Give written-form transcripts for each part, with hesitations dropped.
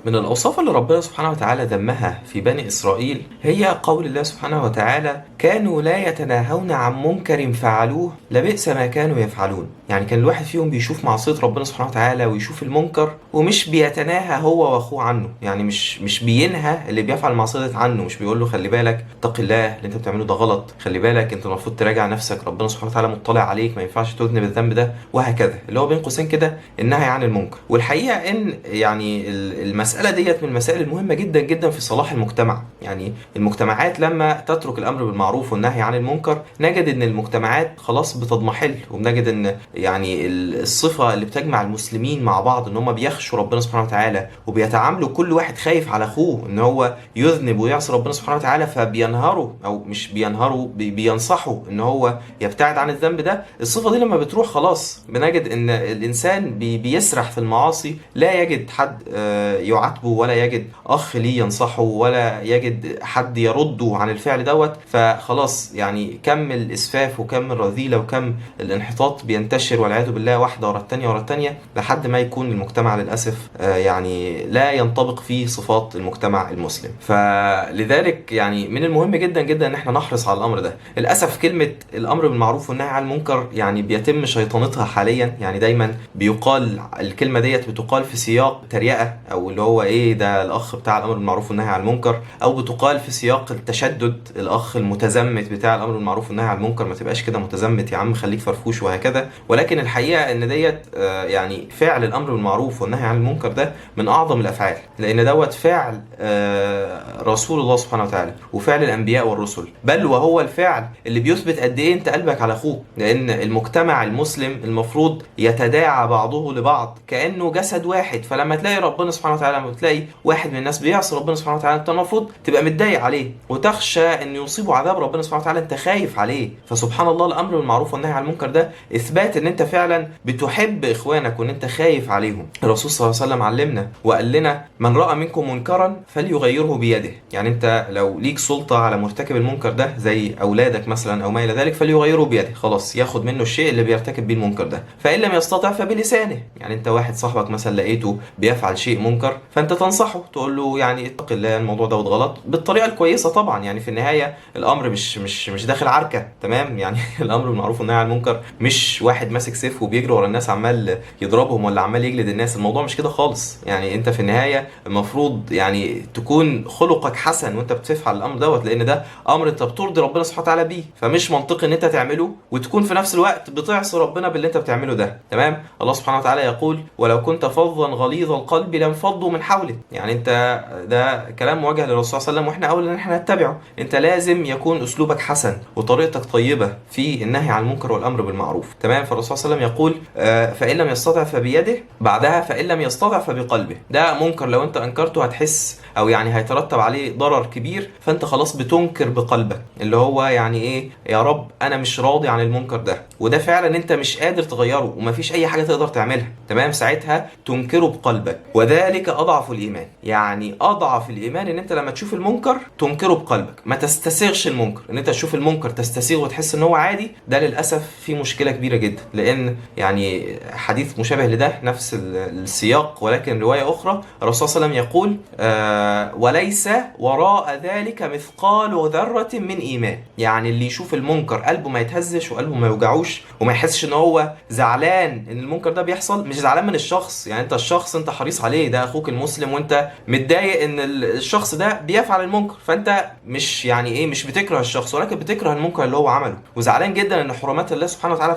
من الأوصاف اللي ربنا سبحانه وتعالى ذمها في بني إسرائيل هي قول الله سبحانه وتعالى: كانوا لا يتناهون عن منكر فعلوه لبئس ما كانوا يفعلون. يعني كان الواحد فيهم بيشوف معصية ربنا سبحانه وتعالى ويشوف المنكر ومش بيتناهى هو واخوه عنه، يعني مش بينهى اللي بيفعل المعصية ديت عنه، مش بيقول له خلي بالك اتق الله اللي انت بتعمله ده غلط، خلي بالك انت المفروض تراجع نفسك، ربنا سبحانه وتعالى مطلع عليك، ما ينفعش تذنب الذنب ده، وهكذا، اللي هو بين قوسين كده النهي عن المنكر. والحقيقة ان يعني المسألة ديت من المسائل المهمة جدا جدا في صلاح المجتمع. يعني المجتمعات لما تترك الأمر بالمعروف والنهي عن المنكر نجد ان المجتمعات خلاص بتضمحل، وبنجد ان يعني الصفة اللي بتجمع المسلمين مع بعض ان هم بيخشوا ربنا سبحانه وتعالى وبيتعاملوا كل واحد خايف على اخوه ان هو يذنب ويعصي ربنا سبحانه وتعالى، فبينهروا او مش بينهروا، بينصحوا ان هو يبتعد عن الذنب ده. الصفة دي لما بتروح خلاص بنجد ان الانسان بيسرح في المعاصي، لا يجد حد يعاتبه، ولا يجد اخ ليه ينصحه، ولا يجد حد يرده عن الفعل دوت. فخلاص يعني كم الاسفاف وكم الرذيلة وكم الانحطاط بينتشر والعياذ بالله، واحدة ورا التانية ورا التانية، لحد ما يكون المجتمع للأسف يعني لا ينطبق فيه صفات المجتمع المسلم. فلذلك يعني من المهم جدا جدا ان احنا نحرص على الامر ده. للأسف كلمة الامر بالمعروف والنهي عن المنكر يعني بيتم شيطنتها حاليا، يعني دايما بيقال الكلمة ديت بتقال في سياق تريقة، او اللي هو ايه ده الاخ بتاع الامر بالمعروف والنهي عن المنكر، او بتقال في سياق التشدد، الاخ المتزمت بتاع الامر بالمعروف والنهي عن المنكر، ما تبقاش كده متزمت يا عم، خليك فرفوش وهكذا. ولكن الحقيقة ان ديت يعني فعل الامر بالمعروف والنهي عن المنكر ده من اعظم الافعال، لان دوت فعل رسول الله سبحانه وتعالى وفعل الانبياء والرسل، بل وهو الفعل اللي بيثبت قد ايه انت قلبك على اخوك. لان المجتمع المسلم المفروض يتداعى بعضه لبعض كانه جسد واحد، فلما تلاقي ربنا سبحانه وتعالى، لما تلاقي واحد من الناس بيعصي ربنا سبحانه وتعالى، انت المفروض تبقى متضايق عليه وتخشى ان يصيبه عذاب ربنا سبحانه وتعالى، انت خايف عليه. فسبحان الله الامر بالمعروف والنهي عن المنكر ده اثبات ان انت فعلا بتحب اخوانك وان انت خايف عليهم. الرسول صلى الله عليه وسلم علمنا وقال لنا: من راى منكم منكرا فليغيره بيده. يعني انت لو ليك سلطة على مرتكب المنكر ده زي اولادك مثلا او ما الى ذلك فليغيره بيده، خلاص ياخد منه الشيء اللي بيرتكب بيه المنكر ده. فان لم يستطع فبلسانه. يعني انت واحد صاحبك مثلا لقيته بيفعل شيء منكر فانت تنصحه تقول له يعني اتق الله الموضوع ده غلط، بالطريقة الكويسة طبعا. يعني في النهاية الامر مش داخل عركة، تمام؟ يعني الامر بالمعروف والنهي عن المنكر مش واحد ماسك سيف وبيجري ورا الناس عمال يضربهم ولا عمال يجلد الناس، الموضوع مش كده خالص. يعني انت في النهاية المفروض يعني تكون خلقك حسن وانت بتفعل الامر دوت، لان ده امر انت بترضي ربنا سبحانه وتعالى بيه، فمش منطقي ان انت تعمله وتكون في نفس الوقت بتعصي ربنا باللي انت بتعمله ده، تمام؟ الله سبحانه وتعالى يقول: ولو كنت فظا غليظ القلب لانفضوا من حولك. يعني انت ده كلام موجه للرسول صلى الله عليه وسلم، واحنا اولى ان احنا نتبعه. انت لازم يكون اسلوبك حسن وطريقتك طيبة في النهي عن المنكر والامر بالمعروف، تمام؟ فالرسول صلى الله عليه وسلم يقول: فان لم يستطع فبيده، بعدها فان لم يستطع فبقلبه. ده منكر لو انت انكرته هتحس او يعني هيترتب عليه ضرر كبير، فانت خلاص بتنكر بقلبك، اللي هو يعني ايه يا رب انا مش راضي عن المنكر ده، وده فعلا انت مش قادر تغيره ومفيش اي حاجة تقدر تعملها، تمام؟ ساعتها تنكره بقلبك، وذلك اضعف الايمان. يعني اضعف الايمان ان انت لما تشوف المنكر تنكره بقلبك، ما تستسيغش المنكر. ان انت تشوف المنكر تستسيغه وتحس ان هو عادي، ده للاسف في مشكلة كبيرة جدا. لان يعني حديث مشابه لده نفس السياق ولكن رواية اخرى، الرسول صلى الله عليه وسلم يقول: وليس وراء ذلك مثقال ذره من ايمان. يعني اللي يشوف المنكر قلبه ما يتهزش وقلبه ما يوجعوش وما يحسش ان هو زعلان ان المنكر ده بيحصل، مش زعلان من الشخص، يعني انت الشخص انت حريص عليه، ده اخوك المسلم وانت متضايق ان الشخص ده بيفعل المنكر، فانت مش يعني ايه مش بتكره الشخص ولكن بتكره المنكر اللي هو عمله، وزعلان جدا ان حرمات الله سبحانه وتعالى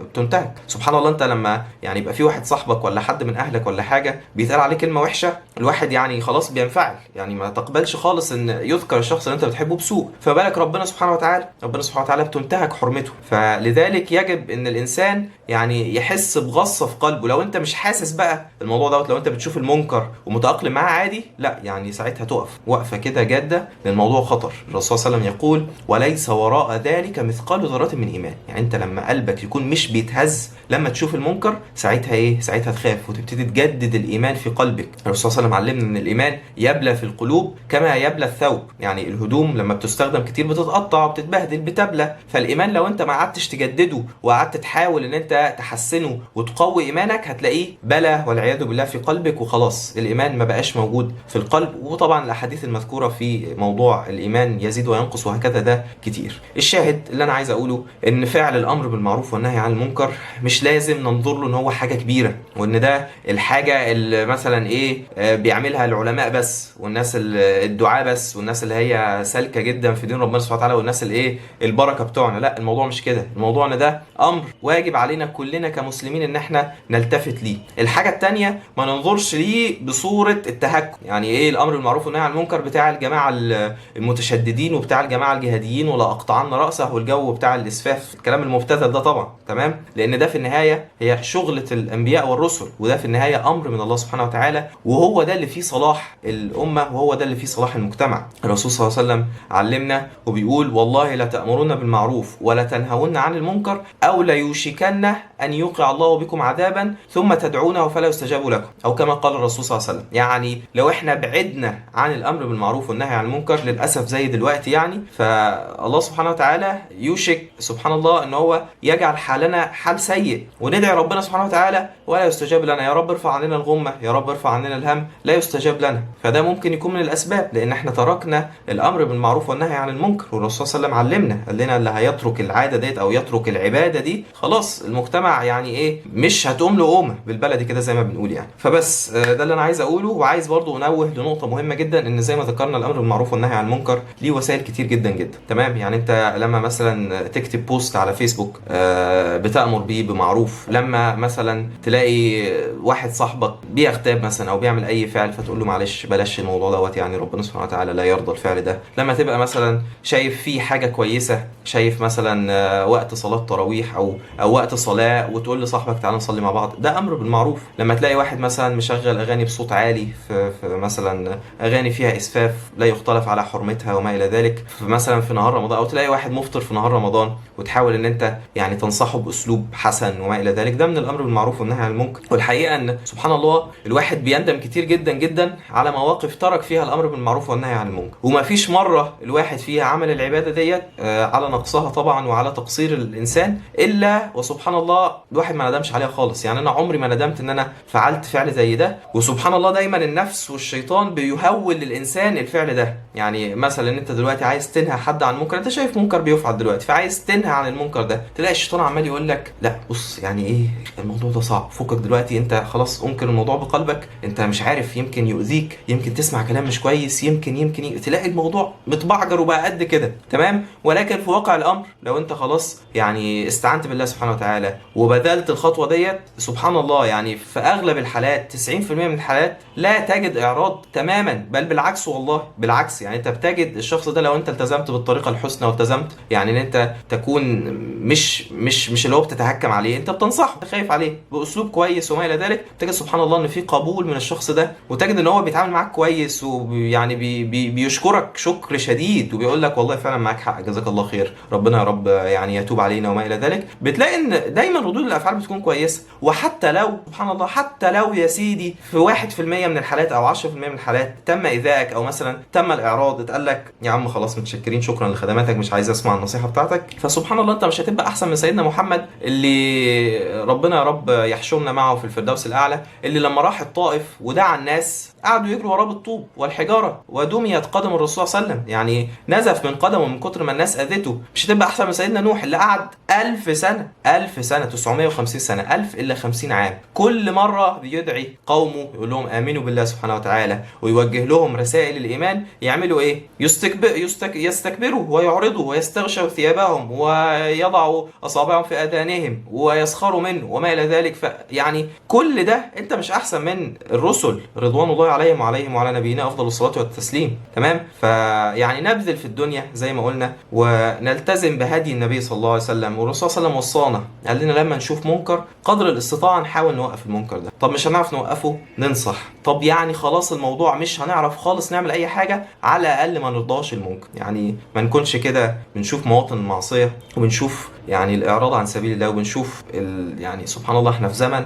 بتنتهك. سبحان الله، انت لما يعني يبقى في واحد صاحبك ولا حد من اهلك ولا حاجة بيتقال عليه كلمة وحشة، الواحد يعني خلاص بينفعل، يعني ما تقبلش خالص ان يذكر الشخص اللي انت بتحبه بسوء، فبالك ربنا سبحانه وتعالى، ربنا سبحانه وتعالى بتنتهك حرمته. فلذلك يجب ان الانسان يعني يحس بغصه في قلبه. لو انت مش حاسس بقى الموضوع دوت، لو انت بتشوف المنكر ومتاقلم معاه عادي، لا يعني ساعتها تقف وقفه كده جاده، لان الموضوع خطر. الرسول صلى الله عليه وسلم يقول: بيقول وليس وراء ذلك مثقال ذرة من إيمان. يعني أنت لما قلبك يكون مش بيتهز لما تشوف المنكر، ساعتها إيه؟ ساعتها تخاف وتبتدي تجدد الإيمان في قلبك. الرسول صلى الله عليه وسلم علمنا إن الإيمان يبلى في القلوب كما يبلى الثوب، يعني الهدوم لما بتستخدم كتير بتتقطع وبتتبهدل بتبلى، فالإيمان لو أنت ما قعدتش تجدده وقعدت تحاول إن أنت تحسنه وتقوي إيمانك هتلاقيه بلى والعياذ بالله في قلبك، وخلاص الإيمان ما بقاش موجود في القلب. وطبعا الأحاديث المذكورة في موضوع الإيمان يزيد وينقص وهكذا ده كتير. الشاهد اللي أنا عايز أقوله إن فعل الأمر بالمعروف والنهي عن المنكر مش لازم ننظر له إن هو حاجة كبيرة، وإن ده الحاجة اللي مثلا إيه بيعملها العلماء بس والناس الدعاة بس والناس اللي هي سالكة جدا في دين ربنا سبحانه وتعالى والناس اللي إيه البركة بتوعنا. لا، الموضوع مش كده. الموضوع إن ده أمر واجب علينا كلنا كمسلمين إن إحنا نلتفت ليه. الحاجة التانية ما ننظرش ليه بصورة التهكم، يعني إيه الأمر بالمعروف والنهي عن المنكر بتاع الجماعة المتشددين وبتاع الجماعة الجهاديين ولا أقطعن رأسه والجو بتاع الإسفاف الكلام المبتذل ده طبعا، تمام؟ لأن ده في النهاية هي شغلة الأنبياء والرسل، وده في النهاية أمر من الله سبحانه وتعالى، وهو ده اللي فيه صلاح الأمة وهو ده اللي فيه صلاح المجتمع. الرسول صلى الله عليه وسلم علمنا وبيقول والله لا تأمرون بالمعروف ولا تنهون عن المنكر أو ليوشكن أن يوقع الله بكم عذابا ثم تدعونه فلا يستجاب لكم، أو كما قال الرسول صلى الله عليه وسلم. يعني لو احنا بعدنا عن الأمر بالمعروف والنهي عن المنكر للأسف زي دلوقتي يعني، فالله سبحانه وتعالى يوشك سبحان الله أن هو يجعل حالنا حال سيء، وندعي ربنا سبحانه وتعالى ولا يستجاب لنا، يا رب ارفع عننا الغمة، يا رب ارفع عننا الهم، لا يستجاب لنا. فده ممكن يكون من الأسباب، لأن احنا تركنا الأمر بالمعروف والنهي عن المنكر، والرسول صلى الله عليه وسلم علمنا قال لنا اللي هيترك العادة ديت أو يترك العبادة دي خلاص المجتمع يعني إيه مش هتقوم له قومة بالبلدي كده زي ما بنقول يعني. فبس ده اللي أنا عايز أقوله. وعايز برضو أنوه لنقطة مهمة جدا، إن زي ما ذكرنا الأمر بالمعروف والنهي عن المنكر ليه وسائل كتير جدا جدا، تمام؟ يعني أنت لما مثلا تكتب post على فيسبوك بتأمر بيه بمعروف، لما مثلا تلاقي واحد صاحبك بيغتاب مثلا أو بيعمل أي فعل فتقول له معلش بلاش الموضوع دوت، يعني ربنا سبحانه وتعالى لا يرضى الفعل ده. لما تبقى مثلا شايف فيه حاجة كويسة، شايف مثلا وقت صلاة تراويح أو وقت صلاة وتقول لصاحبك تعالى نصلي مع بعض، ده أمر بالمعروف. لما تلاقي واحد مثلا مشغل أغاني بصوت عالي في مثلا أغاني فيها إسفاف لا يختلف على حرمتها وما إلى ذلك مثلا في نهار رمضان، أو تلاقي واحد مفطر في نهار رمضان وتحاول إن أنت يعني تنصحه بأسلوب حسن وما إلى ذلك، ده من الأمر بالمعروف والنهي عن المنكر. والحقيقة أن سبحان الله الواحد بيندم كتير جدا جدا على مواقف ترك فيها الأمر بالمعروف والنهي عن المنكر، وما فيش مرة الواحد فيها عمل العبادة ديت على نقصها طبعا وعلى تقصير الإنسان، إلا وسبحان الله الواحد ما ندمش عليها خالص. يعني أنا عمري ما ندمت إن أنا فعلت فعل زي ده. وسبحان الله دايما النفس والشيطان بيهول للإنسان الفعل ده. يعني مثلا أنت دلوقتي عايز تنهى حد عن منكر، أنت شايف منكر بيفعل دلوقتي فعايز تنهى عن المنكر ده، تلاقي الشيطان عمال يقول لك لا بص يعني إيه الموضوع ده صعب، فكك دلوقتي، أنت خلاص أنكر الموضوع بقلبك، أنت مش عارف يمكن يؤذيك، يمكن تسمع كلام مش كويس، يمكن تلاقي الموضوع متبعجر وبقى قد كده، تمام؟ ولكن في واقع الأمر لو أنت خلاص يعني استعنت بالله سبحانه وتعالى وبذلت الخطوة ديت، سبحان الله يعني في أغلب الحالات 90% من الحالات لا تجد إعراض تماما، بل بالعكس والله بالعكس. يعني أنت بتجد الشخص ده لو أنت التزمت بالطريقة الحسنى والتزمت يعني إن أنت تكون مش مش مش اللي هو بتتهكم عليه، أنت بتنصحه، أنت خايف عليه بأسلوب كويس وما إلى ذلك، تجد سبحان الله إن في قبول من الشخص ده، وتجد إن هو بيتعامل معاك كويس ويعني بي بي بيشكرك شكر شديد وبيقول لك والله فعلا معاك حق، جزاك الله خير، ربنا يا رب يعني يتوب علينا وما إلى ذلك. بتلاقي إن دايما ردود الأفعال بتكون كويسة. وحتى لو سبحان الله حتى لو يا سيدي في 1% من الحالات أو 10% من الحالات تم إيذائك أو مثلا تم الإعراض، اتقال لك يا عم خلاص متشكرين شكرا لخدماتك مش عايز أسمع النصيحة بتاعتك، فسبحان الله أنت مش هتبقى أحسن من سيدنا محمد اللي ربنا يا رب يحشرنا معه في الفردوس الأعلى، اللي لما راح الطائف ودعا الناس قعدوا يجروا وراه بالطوب والحجارة ودميت قدم الرسول صلى الله عليه وسلم، يعني نزف من قدمه من كتر ما الناس أذته. مش هتبقى أحسن من سيدنا نوح اللي قعد 1000 سنة، 1000 سنة، 950 سنة، 1000 إلا 50 عام، كل مرة بيدعي قومه يقول لهم آمنوا بالله سبحانه وتعالى ويوجه لهم رسائل الإيمان، يعملوا إيه؟ يستكبروا ويعرضوا ويستغشوا ثيابهم ويضعوا أصابعهم في آذانهم ويسخروا منه وما إلى ذلك. فيعني كل ده أنت مش أحسن من الرسل رضوان الله عليهم وعليهم وعلى نبينا أفضل الصلاة والتسليم، تمام؟ فيعني نبذل في الدنيا زي ما قلنا ونلتزم بهدي النبي صلى الله عليه وسلم. والرسول صلى الله عليه وسلم وصانا قال لنا لما نشوف منكر قدر الاستطاعة نحاول نوقف المنكر ده. طب مش هنعرف نوقفه ننصح، طب يعني خلاص الموضوع مش هنعرف خالص نعمل اي حاجة، على الاقل ما نرضاش المنكر. يعني يعني ما نكونش كده بنشوف مواطن المعصية وبنشوف يعني الاعراض عن سبيل الله، وبنشوف يعني سبحان الله احنا في زمن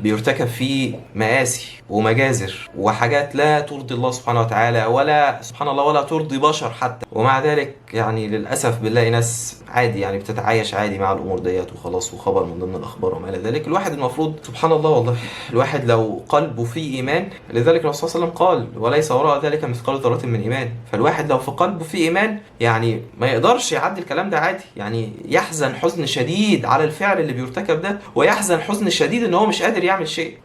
بيرتكب فيه مآسي ومجازر وحاجات لا ترضي الله سبحانه وتعالى، ولا سبحان الله ولا ترضي بشر حتى، ومع ذلك يعني للأسف بنلاقي ناس عادي يعني بتتعايش عادي مع الأمور ديت وخلاص، وخبر من ضمن الأخبار وما إلى ذلك. الواحد المفروض سبحان الله والله الواحد لو قلبه فيه إيمان، لذلك الرسول صلى الله عليه وسلم قال وليس وراء ذلك مثقال ذرة من إيمان، فالواحد لو في قلبه فيه إيمان يعني ما يقدرش يعدي الكلام ده عادي، يعني يحزن حزن شديد على الفعل اللي بيرتكب ده، ويحزن حزن شديد إن هو مش قادر يعمل شيء.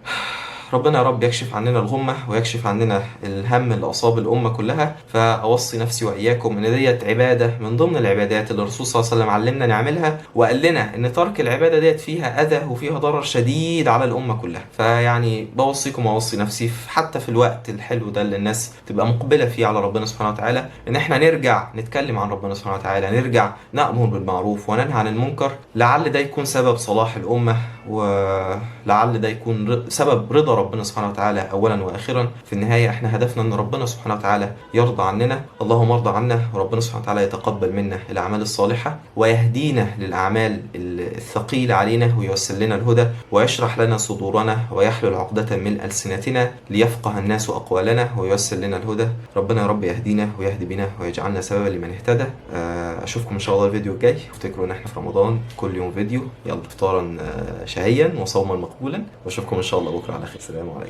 ربنا يا رب يكشف عننا الغمة ويكشف عننا الهم اللي أصاب الأمة كلها. فأوصي نفسي وإياكم إن ديت عبادة من ضمن العبادات اللي الرسول صلى الله عليه وسلم علمنا نعملها، وقال لنا إن ترك العبادة ديت فيها أذى وفيها ضرر شديد على الأمة كلها. فيعني بوصيكم وأوصي نفسي حتى في الوقت الحلو ده اللي الناس تبقى مقبلة فيه على ربنا سبحانه وتعالى، إن إحنا نرجع نتكلم عن ربنا سبحانه وتعالى، نرجع نأمر بالمعروف وننهى عن المنكر، لعل ده يكون سبب صلاح الأمة، ولعل ده يكون سبب رضا ربنا سبحانه وتعالى أولا وأخيرا. في النهاية احنا هدفنا أن ربنا سبحانه وتعالى يرضى عننا، اللهم ارضى عنا، وربنا سبحانه وتعالى يتقبل منا الأعمال الصالحة ويهدينا للأعمال الثقيلة علينا، وييسر لنا الهدى، ويشرح لنا صدورنا، ويحلل عقدة من ألسنتنا ليفقه الناس أقوالنا، وييسر لنا الهدى. ربنا يا رب يهدينا ويهدي بنا ويجعلنا سببا لمن اهتدى. أشوفكم إن شاء الله الفيديو الجاي. افتكروا إن احنا في رمضان كل يوم فيديو. يلا افطارا شهيا وصوما مقبولا، واشوفكم إن شاء الله بكرة على خير. السلام عليكم.